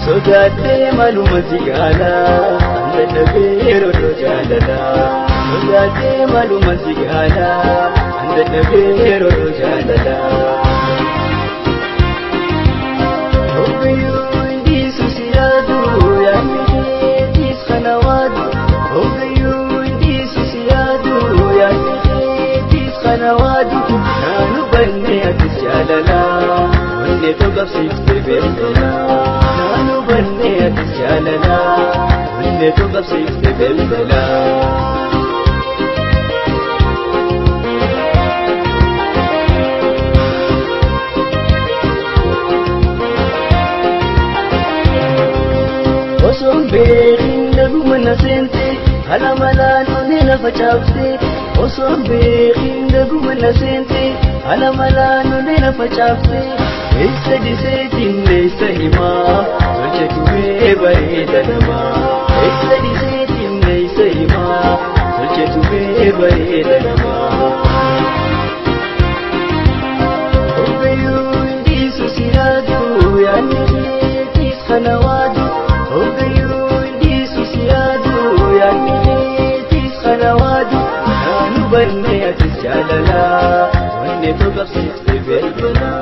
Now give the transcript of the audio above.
Sodaatee maluma si gaala, dadhabee yeroo jaalala. Sodaatee maluma si gaala, dadhabee yeroo jaalala. Ogeyyuu hindiisu si yaadu, yaadni keetiis kana waadu. Ogeyyuu hindiisu si yaadu, yaadni keetiis kana waadu. Naanu bannee atis jaalala, wanni tokko bilbila. Naanu bannee atis jaalala, wanni tokko bilbila. Osoon beekin naguma na seente, haala malaan onnee na facaafte. Osoon beekin naguma na seente, haala malaan onnee na facaafte. Eessa dhiseetiin eessa himaa, tolcha tumee bareeda namaa. Eessa dhiseetiin eessa himaa, tolcha tumee bareeda namaa. Ogeyyuu hindiisu si yaadu, yaadni keetiis kana waadu. Ogeyyuu hindiisu si yaadu, yaadni keetiis kana waadu. Naanu bannee atis jaalala, wanni tokko qabsiifte bilbila.